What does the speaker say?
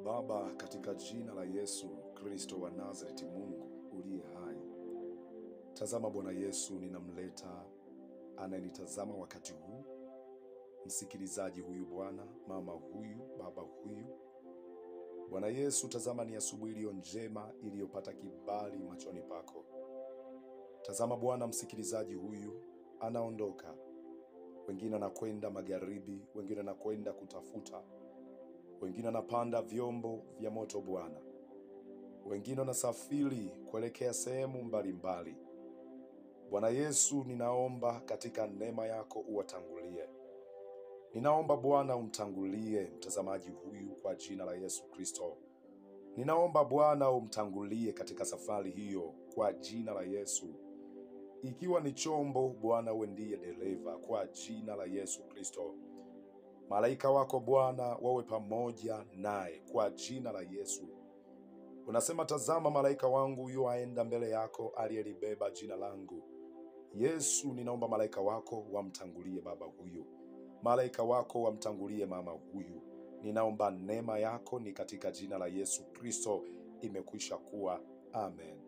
Baba, katika jina la Yesu Kristo wa Nazareti, Mungu uliye hai, tazama Bwana Yesu, ninamleta anayenitazama wakati huu, msikilizaji huyu Bwana, mama huyu, baba huyu. Bwana Yesu, tazama ni asubuhi iliyo njema iliyopata kibali machoni pako. Tazama Bwana, msikilizaji huyu anaondoka, wengine anakwenda magharibi, wengine anakwenda kutafuta, wengine wanapanda vyombo vya moto Bwana, wengine wanasafiri kuelekea sehemu mbalimbali. Bwana Yesu, ninaomba katika neema yako uwatangulie. Ninaomba Bwana umtangulie mtazamaji huyu kwa jina la Yesu Kristo. Ninaomba Bwana umtangulie katika safari hiyo kwa jina la Yesu. Ikiwa ni chombo, Bwana uwe ndiye dereva kwa jina la Yesu Kristo. Malaika wako Bwana wawe pamoja naye kwa jina la Yesu. Unasema, tazama malaika wangu yu aenda mbele yako, aliyelibeba jina langu. Yesu, ninaomba malaika wako wamtangulie baba huyu, malaika wako wamtangulie mama huyu. Ninaomba neema yako ni katika jina la Yesu Kristo, imekwisha kuwa. Amen.